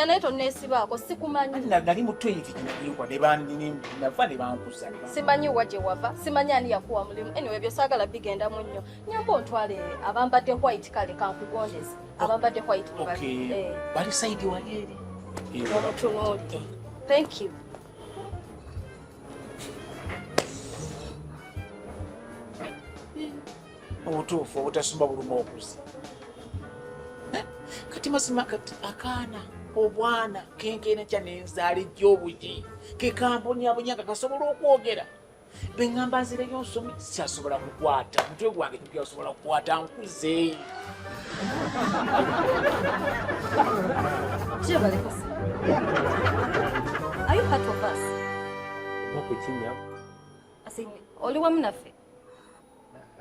Wajja naye tonneesibaako, sikumanyi. Nali mu toilet gyenkwa nava ne bankuza. Simanyi wa gye wava, simanyi ani yakuwa mulimu. Anyway, ebyo saagala bigendamu nnyo. Nyamba ontwale abambadde white, kale kankugondeze. Abambadde white bwe bali. Okay. Bali side wali eri. Omutunuulire. Thank you. Obutuufu obutasumba buluma okuzi. Kati mazima kati akaana obwana kenkeena kya nenzaala ejja obugi kekambonyabonya nga kasobola okwogera beŋŋamba nzireyo nsome sikyasobola kukwata mutwe gwange tegyasobola kukwata nkuze. Gyebaleko. Are you part of us? Okukinya. As in, oli wamu naffe?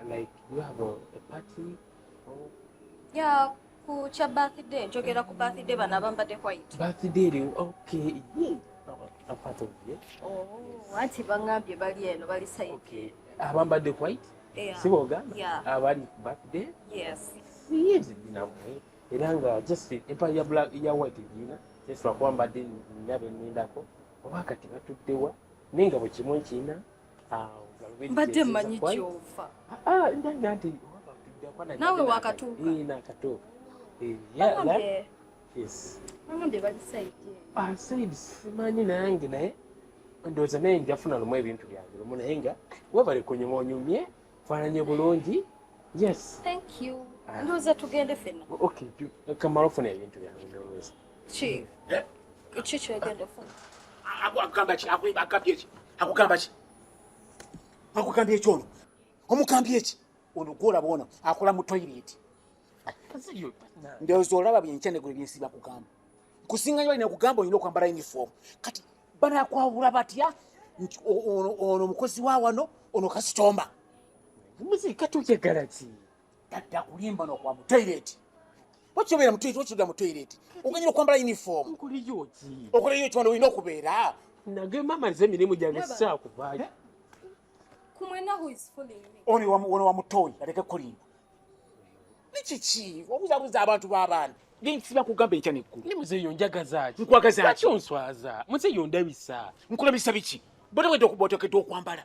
Like you have a party or Yeah, ku kya birthday, njogera ku birthday bano abambadde white. Birthday eri okay. Yeah. I'm part of it. Oh, anti baŋŋambye bali eno, bali side. Okay. Abambadde white? Yeah. Si bw'ogamba? Yeah. Abali ku birthday? Yes. Yes, nammwe. Era nga just empale ya black ya white egina. Just lwakuba mbadde nina be nnindako. Oba kati batuddewa naye nga bwe kimu nkirina. Mbadde mmanyi gy'ova. Ah, ndanga nti oba batudde wa, Naawe waakatuuka? Eh, naakatuuka. Eh, yeah, Baŋŋambye, yes. baŋŋambye bali side eno. Ah, side simanyi nange naye ndowooza naye njafuna lumu ebintu byange lumu naye nga webale kunyuma onyumye faananye bulungi. Yes. Thank you. Ah. Ndowooza tugende ffenna. Okay, kamala ofuna ebintu byange ndowooza. Ki? Eh? Ki kyogenda ofuna? Akugamba ki? Akugambye ki? Akugamba ki? Akugambye ki ono? Omugambye ki? Ono gw'olaba ono akola mu toilet. Ndowooza olaba byenkya neggulo byensiba kugamba. Nkusinga nnyo balina kugamba olina okwambala uniform. Kati banakwawula batya nti ono omukozi wa wano, ono kasitoma? Muzeeyi kati oyagala ki? Tadda kulimba n'okuba mu toilet. Lwaki obeera mu toilet? Lwaki odda mu toilet? Oganyira okwambala uniform. Nkoleyo ki? Okoleyo ki wano olina okubeera? Nage mama nze emirimu gyange sikyakuvaayo. Ku mwenna who is fooling me? Ono wa mutoyi aleke kulimba. Ni kiki? Obuzabuza abantu b'abaana. Ngensiba kugamba enkya neggulu. Ne muzeeyi onjagaza ki? Nkwagaza ki? Lwaki onswaza? Muzeeyi ondabisa. Nkulabisa biki? Bode bweteekeddwa okwambala.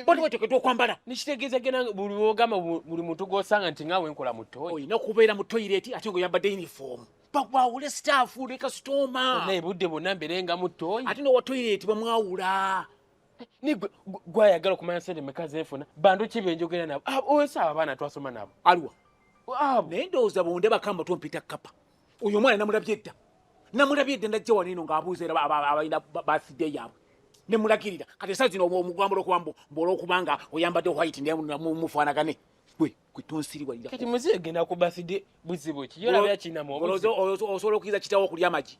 Bode bweteekeddwa okwambala. Nikitegeeza gena buli wogamba buli muntu gw'osanga nti nga wenkola mu toyi. Olina okubeera mu toilet ate ng'oyambadde uniform. Bakwawule staff ne kasitoma. Naye budde bwonna mbeere nga mu toyi. Ate n'owa toilet bamwawula. Ni gwayagala okumanya sente meka zenfuna bantu ki benjogera nabo? Ah, onsi abo abaana twasoma nabo. Aliwa? Abo. Naye ndowooza bw'ondabako amatu mpita kkapa. Oyo omwana namulabye dda. Namulabye dda ndajja wano eno ng'abuuza era abalina birthday yaabwe. Ne mulagirira. Kati essaawa zino omugamba olw'okuba mbu olw'okubanga oyambadde white naye mufaanagane. Gwe, gwe tonsiriwalira. Kati muzeeyi genda ku birthday buzibu ki? Ye olabira kinamu obuzibu. Osobola okuyinza kitaawo okulya amagi.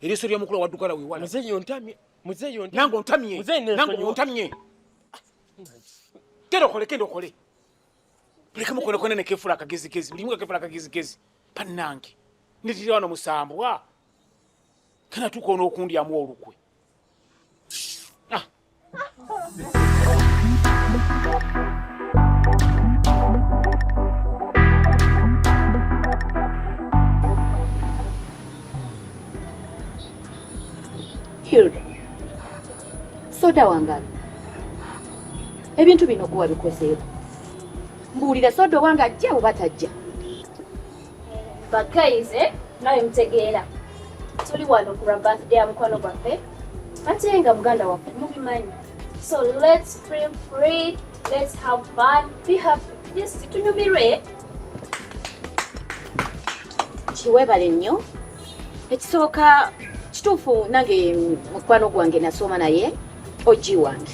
Eriiso ly'omukulu waddugala weewala. Muzeeyi ontamye. Muzeeyi ontamye. Nange ontamye. Muzeeyi Nange nensonyiwa. ontamye. Genda okole, genda okole. Leka mukolekone ne keefula akagezigezi. Buli kimu keefula akagezigezi. Bannange. Nditira wano musambwa. Kana tuuka on'okundyamu olukwe. Ah. Hilda, soda wange ebintu bino gwe wabikozeeko. Mbuulira soda owange ajja oba tajja? But guys, nawe mutegeera tuli wano ku lwa birthday ya mukwano gwaffe ate nga muganda waffe mubimanyi, so let's feel free, let's have fun, be happy, yes, tunyumirwe. Kiweebale nnyo. Ekisooka kituufu nange mukwano gwange nasoma naye ogi wange.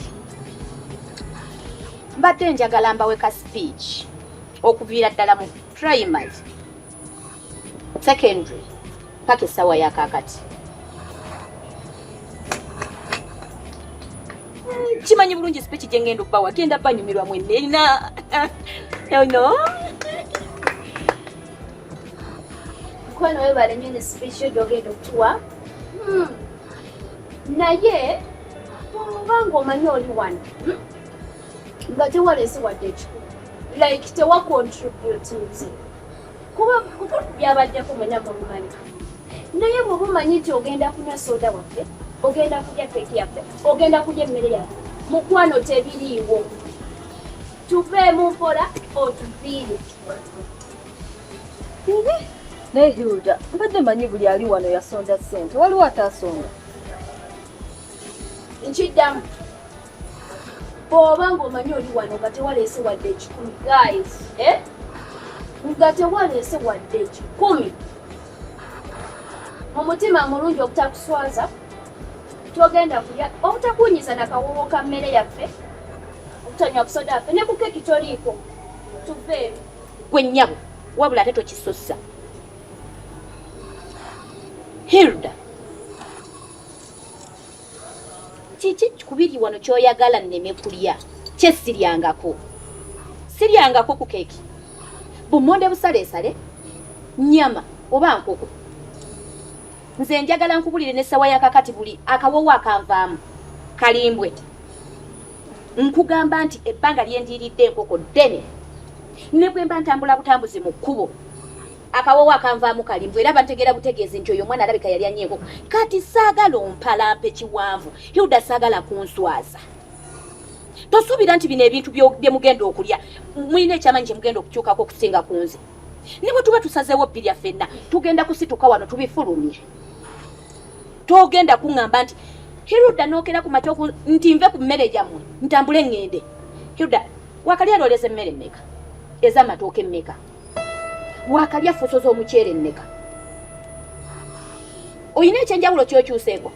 Mbadde njagala mbawe ka speech okuviira ddala mu primary, secondary paka essaawa ya kaakati. Kimanyi bulungi speech gye ngenda okubawa genda banyumirwa mwenna no. Mukwano webale nnyo ne speech yo gy'ogenda okutuwa. Naye bw'oba ng'omanyi oli wano, nga tewaleese wadde ekikulu, like tewa contributinze, kuba kukulu byabaddeko mwenna mubimanyi. Naye bw'oba omanyi nti ogenda kunywa soda waffe, ogenda kulya keeki yaffe, ogenda kulya emmere yaffe, mukwano tebiriiwo. Tuveemu mpola otuviire. Naye Hilda, mbadde manyi buli ali wano yasonda ssente, waliwo ataasonda. Nkiddamu, bw'oba ng'omanyi oli wano nga tewaleese wadde 100, guys, eh? Nga tewaleese wadde 100, mu mutima mulungi obutakuswaza, togenda kulya, obutakunyiza na kawoowo ka mmere yaffe, obutanywa kusoda yaffe, ne ku keeki toliiko. Tuveemu. Gwe nnyabo, wabula ate tokisussa. Hilda, kiki kubiri wano ky'oyagala nneme kulya kye siryangako? Siryangako ku keeki, bummonde busaleesale, nnyama oba nkoko. Nze njagala nkubulire n'essawa ya kakati buli akawoowo akanvaamu kalimbwe. Nkugamba nti ebbanga lye ndiiridde enkoko ddene, ne bwe mba ntambula butambuzi mu kkubo akawoowo akanvaamu kalimbwe, era bantegeera butegeezi nti oyo omwana alabika yalya nnyo enkoko. Kati saagala ompalampe kiwanvu Hilda, saagala kunswaza. Tosuubira nti bino ebintu bye mugenda okulya mulina ekyamanyi kye mugenda okukyukako okusinga ku nze. Ne bwe tuba tusazeewo bbirya ffenna tugenda kusituka wano tubifulumye. Togenda kuŋŋamba nti Hilda nookera ku makya nti nve ku mmere gyammwe ntambule ŋŋende. Hilda, wakalya looleza emmere mmeka? Ez'amatooke mmeka? Wakalya fuso z'omuceere mmeka? Olina ekyenjawulo ky'okyuseeko?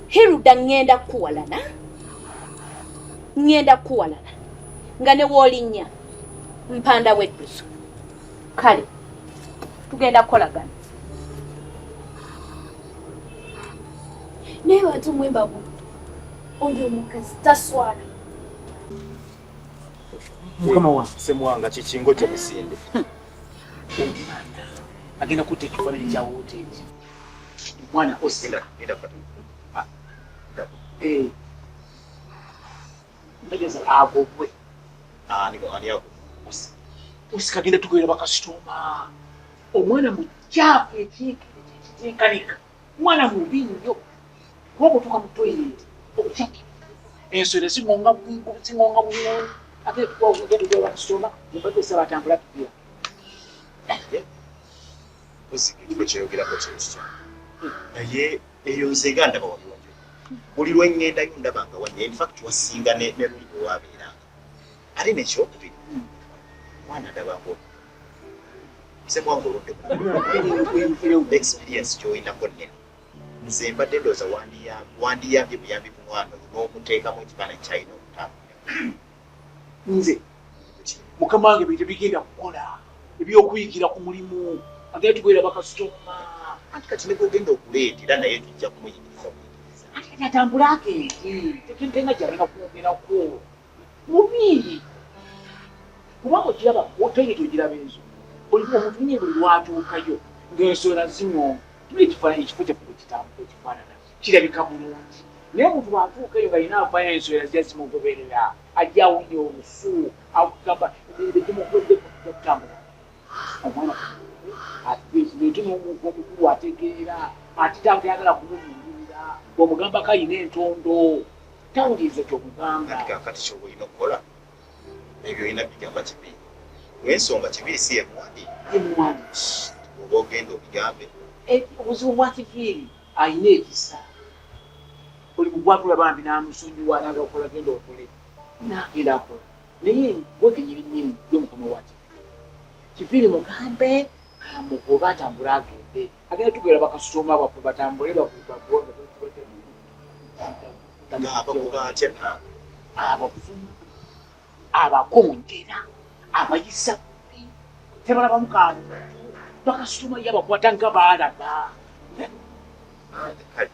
Hilda, ŋŋenda kukuwalana, ŋŋenda kukuwalana nga ne w'olinnya mpanda w'eddusu. Kale tugenda kukolagana. Naye bantu mwe mbabu, oyo omukazi taswala. Mukama wange. Semwanga kikingo kye misinde. Omwana agenda kutta ekifaananyi kya wooteeri. Mwana osira. Eh. Ntegeza agobwe. Ani ani ago? Osika agenda tugoyera bakasitoma. Omwana mukyafu ekitenkanika. Mwana mubi nnyo. Kuba bw'otuuka mu toyireeti okukyaki enswera ziŋonga ziŋonga buŋonga ate tugenda tugoyera bakasitoma mubadde saba atambula tubira. Ekifo kyeyogerako kyekitya naye eyo nze nga ndaba wali wanyo buli lwe ŋŋendayo ndaba nga wanya, in fact wasinga ne luli bwe wabeeranga. Ate nekyokubiri mwana ndaba ngo Semwanga oludde experience gy'olinako nnene. Nze mbadde ndowooza wandiyambye buyambi ku mwana oyo n'omuteekamu ekifaananyi ky'alina okutambulira. Nze mukama wange bintu bigenda kukola ebyokuyigira ku mulimu agenda tugoyera bakasitoma. Anti kati ne gwogenda okuleeta era naye tujja kumuyigiriza buyigiriza. Anti kati atambule agende tetenga gyagenda kwongerako mubi kubanga ogiraba toyinza ogiraba ezo omuntu nye buli lwatuukayo ng'ensowera ziŋonga tuli ekifaananyi ekifo kyaffe bwe kitambula ekifaanana kirabika bulungi naye omuntu bw'atuukayo nga alina avayo ensowera zijja zimugoberera ajja awunya olusu akugamba emirembe gimuggweddeko tujja kutambula omwana atuekintu n'omuntu omukulu ategeera ate tayagala kumubuulirira bw'omugambako alina entondo tawuliriza ky'omugamba. Anti kaakati ky'oba olina okukola ebyo olina bigamba Kibiri lw'ensonga Kibiri si ye muwandiisi. Ye muwandiisi. Bw'oba ogenda obigambe. Obuzibu bwa Kiviiri alina ekisa buli mugwatula bambi n'amusonyiwa n'agakola genda okole n'agenda akola naye gwe kenyini nyini gwe mukama wa Kiviiri. Kiviiri mugambe amugobe atambule agende agenda tugera bakasitoma baffe batambule Ng'abakuba atya naawe? Abavuma, abakonjera, abayisa bubi, tebalabamu kantu, bakasitoma ye abakwata nga baalaba. Kale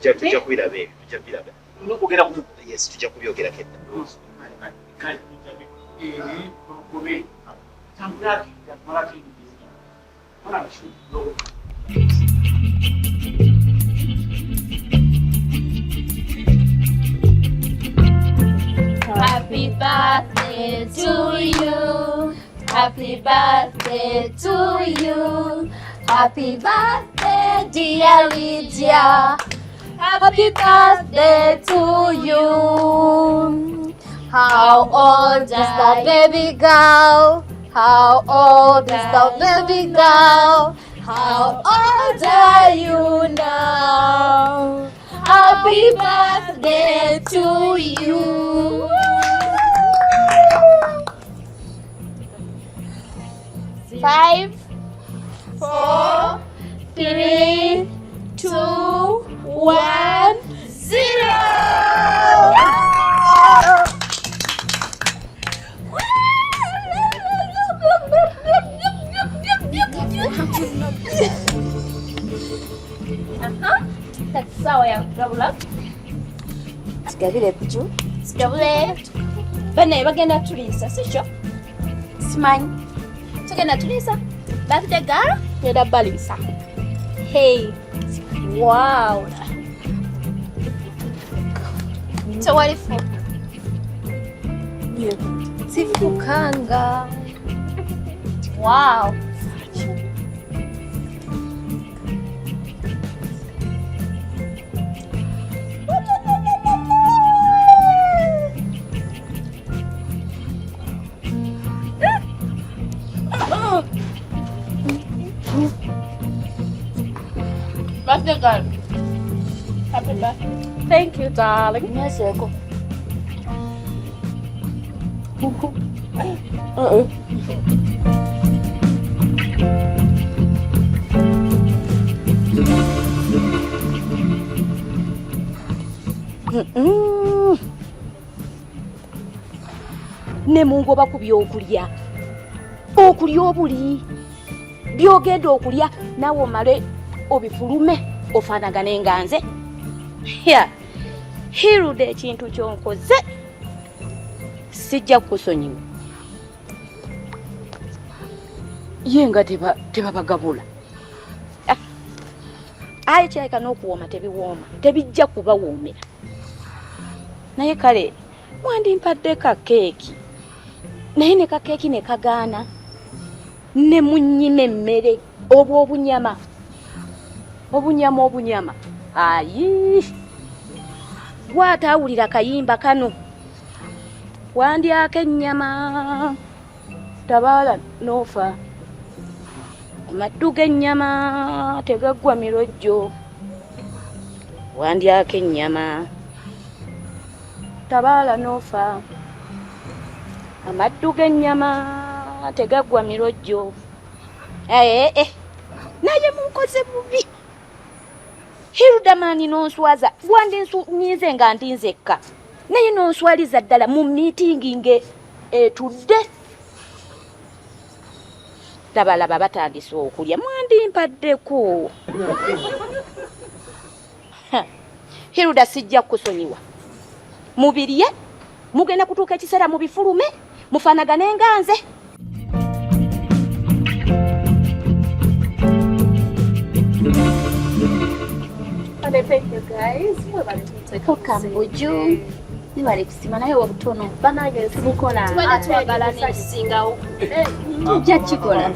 tujja kubiraba ebyo, tujja kubiraba. N'okwogera ku Yes, tujja kubyogerako edda. Kale mugobe atambule agende amalako ebintu. Happy birthday to you. Happy birthday to you. Happy birthday. birthday, dear Lydia. Happy birthday to you. How old is the baby girl? How old is the baby girl? How old are you now? Happy birthday to you. 5, 4, 3, 2, 1, 0. Sawa ya kugabula. Tugabire buju. Tugabule. Bane bagenda tuliisa, si kyo? Simanyi. Tugenda tuliisa. Birthday girl, ngenda baliisa. Hey. Wow. Tewali fu. Sifukanga. Wow. Birthday girl. Happy birthday. Thank you, darling. Nywezeko. Ne mungoba ku byokulya. Okulya obuli. Byogenda okulya nawe omale obifulume ofaanagane nga nze. Ya. Hilda ekintu ky'onkoze sijja kukusonyiwa. Ye nga tebabagabula. Aye kirabika n'okuwooma tebiwooma, tebijja kubawoomera. Naye kale mwandimpadde ka keeki. Naye ne kakeeki ne kagaana ne munnyima emmere obwo obunyama. Obunyama obunyama. Ayi. Gw'ataawulira kayimba kano. Wandyako ennyama. Tabaala n'ofa. Amaddu g'ennyama tegaggwa mirojjo. Wandyako ennyama. Tabaala n'ofa. Amaddu g'ennyama tegaggwa mirojjo. Naye munkoze bubi. Hilda mani n'onswaza. Wandinyize nga ndi nzekka. Naye n'onswaliza ddala mu miitingi nge etudde. Tabalaba batandise okulya. Mwandimpaddeko. Hilda sijja kukusonyiwa. Mubirye, mugenda kutuuka ekiseera mubifulume, mufaanagane nga nze. Thank you guys. Kambuju. Nibale kusima naye obutono. Banange sibukola. Tubadde twagala n'ekisingawo. Tujja kikola.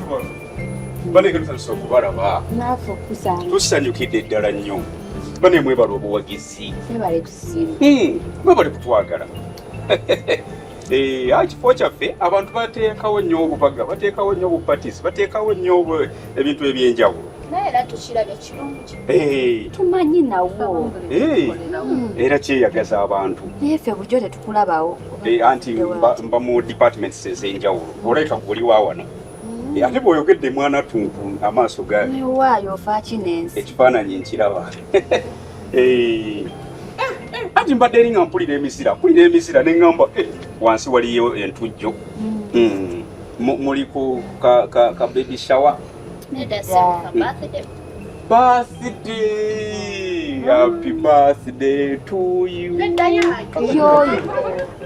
Banange tusanyuse okubalaba. Naafe okusanga. Tusanyukidde ddala nnyo. Bane mwebale obuwagizi. Mwebale kusiima. Mwebale kutwagala. Ekifo kyaffe abantu bateekawo nnyo obubaga, bateekawo nnyo obuparties, bateekawo nnyo ebintu ebyenjawulo. Naye era tukirabye kirungi. Tumanyi nawo. Era kyeyagaza abantu. Naye ffe bulijjo tetukulabawo. Anti mba mu departments ez'enjawulo. Olabika guli wa wano. Ate bw'oyogedde mwana tuntu amaaso ga. Newaayo ofa ki n'ensi. Ekifaananyi nkiraba. Anti mbadde eri nga mpulira emizira, mpulira emizira ne ŋŋamba wansi waliyo entujjo. Muli ku ka baby shower. Nedda sebo, birthday. Birthday! Happy birthday to you. Yoyo.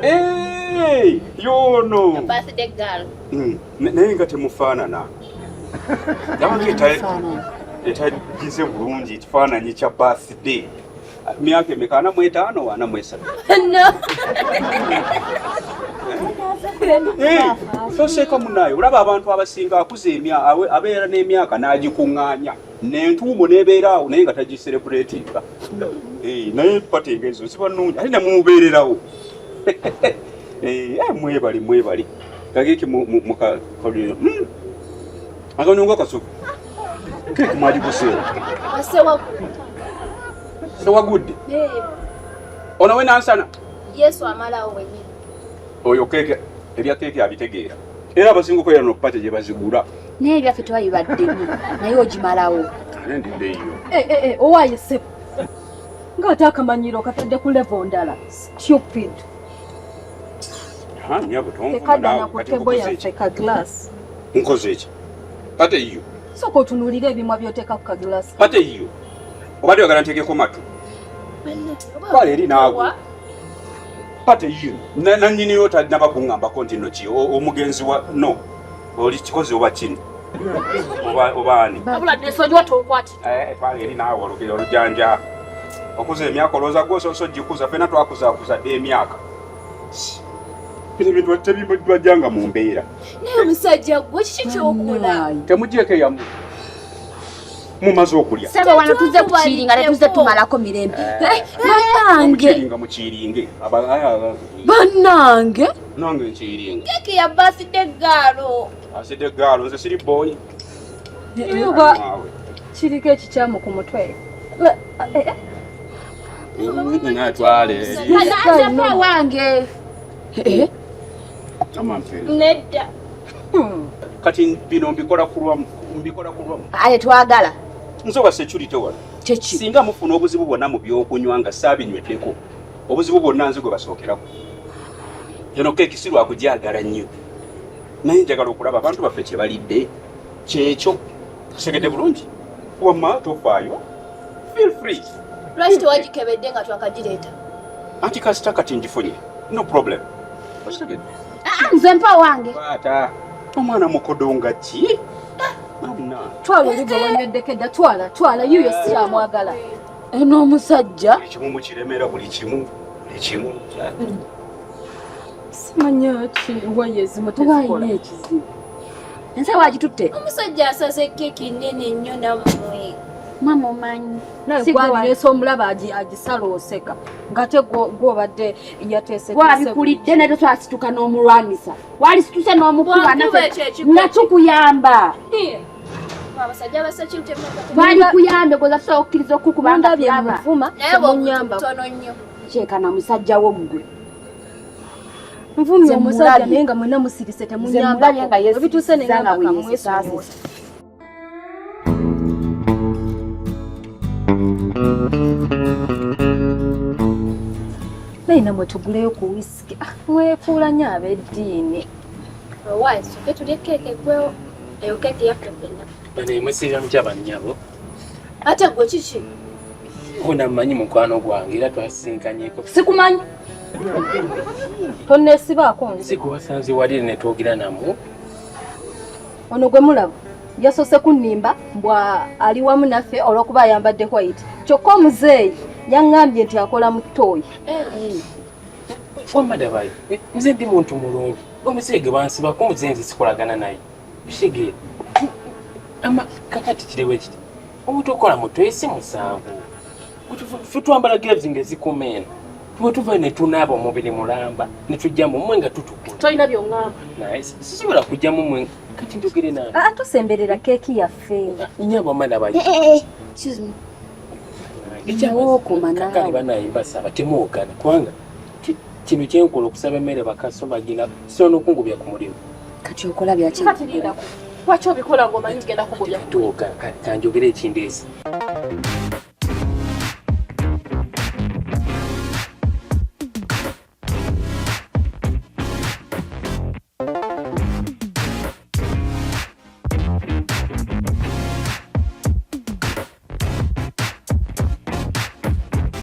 Hey, yono. Birthday girl. Naye nga temufaanana. Etagize bulungi ekifaananyi kya birthday. Myaka emeka? 45 43? No. Toseka munaye, olaba abantu abasinga akuza abeera n'emyaka n'agikuŋŋaanya n'entuumo n'ebeera awo naye nga tagiserebuletinga. Naye party ng'ezo ziba nnungi ate ne mumubeererawo. Mwebale mwebale. Kageki mukakolero. Akanyonga kasuku. Keeki mwagiguseewo. Sewagudde. Ono we Nansana. Yesu amalawo wenyini. Oyo keeki ebya keeki abitegeera. Era abasinga okubeera no party gye bazigula. Naye ebyaffe twabibaddemu naye ogimalawo. Ate ndidde eyo. Owaaye ssebo. Ng'ate akamanyiro katadde ku level ndala. Stupid. Nyabo tonvuma Tekadda na naawe ku kati table nkukoze yaffe ki? ka glass. Nkoze ki? Ate yo. Sooka otunuulire ebimwa by'oteeka ku ka glass. Ate yo. Obadde oyagala nteekeko matu. Twala eri naawe. Ate yo. Nannyiniyo tannaba kuŋŋambako nti nno ki omugenzi wa no. Oli kikozi oba kino. Oba ani? Wabula nesonyiwa tonkwate. Twala eri naawe olugero olujanja. Okuza emyaka olowooza gwe osoose ogikuza ffenna twakuzaakuza dda emyaka. Bino ebintu tebibajjanga mu mbeera. Naye omusajja gwe kiki ky'okola? Temuggyeko eyammwe. Mumaze okulya. Ssebo wano tuzze kukiringa tetuze tumalako mirembe. Bannange. Mukiringa mukiringe. Bannange. Nange nkiringa. Keeki ya birthday girl. Birthday girl nze siri boy. Oba kiriko ekikyamu ku mutwe. Natwale eri. Nze wange. Nedda. Kati bino mbikola kulwa mbikola kulwa. Aye twagala. Nze wa security wano. Kyeki? Singa mufuna obuzibu bwonna mu by'okunywa nga saabinywedeko. Obuzibu bwonna nze gwe basookerako. Eno keeki si lwa kugyagala nnyo. Naye njagala okulaba abantu baffe kye balidde. Kyekyo. Segedde bulungi. Wamma tofaayo. Feel free. Lwaki tewagikebedde nga twakagireeta? Anti kasita kati ngifunye. No problem. Okitegedde? Nze mpa wange. Kwata. Omwana mukodo nga ki? Twala oli gwe wanyweddeko edda, twala, twala, yuyo sikyamwagala. Eno omusajja. Buli kimu mukiremera, buli kimu, buli kimu. Simanya ki waye ezimu tezikola. Walina ekizibu. Ensawo agitutte. Omusajja asaze keeki nnene nnyo nammwe. Mama omanyi. Naye gwalireese omulaba agisala oseka. Ng'ate gw'obadde yateeseteese. Gwabikulidde naye tosasituka n'omulwanisa. Walisituse n'omukuba naffe nga tukuyamba. Abasajja abasecurity Balikuyambe gwe tusobola okukkiriza okukuba nga tulaba. Naye bw'omunyamba. Tono nnyo. Kyekana musajja wo ggwe. Nvumye omusajja naye nga mwenna musirise temunyambako. Ebituuse ne ngamba kamwesonyiwe. Naye nammwe tuguleyo ku wisiki. Mwefuula nnyo ab'eddiini. Owaaye tusooke tulye keeki eggwewo. Eyo keeki yaffe ffenna. Bano mwesiibya mutya bannyabo? Ate ggwe kiki? Ono ammanyi mukwano gwange era twasisinkanyeko. Sikumanyi. Tonneesibaako nze. Si gwe wasanze wali ne twogera namu. Ono gwe mulaba yasoose kunnimba mbwa ali wamu naffe olw'okuba ayambadde white. Kyokka omuzeeyi yaŋŋambye nti akola mu ttooyi. Wamma dabayo, nze ndi muntu mulungi. Omuzeeyi gwe bansibako omuzeeyi nze sikolagana naye. Kitegeera. Ama kakati kiriwo ekiti. Omuntu okola mu ttooyi si musango. Ffe twambala gloves ng'ezikuma eno. Bwe tuva ne tunaaba omubiri mulamba ne tujja mu mmwe nga tutukula. Tolina by'oŋŋamba. Naye sisobola kujja mu mmwe kati njogere nange. Tosemberera keeki yaffe. Nnyabo wamma dabayo. Excuse me. Kale banaye mbasaba temwogana kubanga kino kyenkola okusaba emmere bakasoma bagenda sobola n'okungubya ku mulimu. Kati okola byaki? Kati lindako. Lwaki obikola ng'omanyi ngenda kugobya? Tuwoga kanjogere ekindeesi.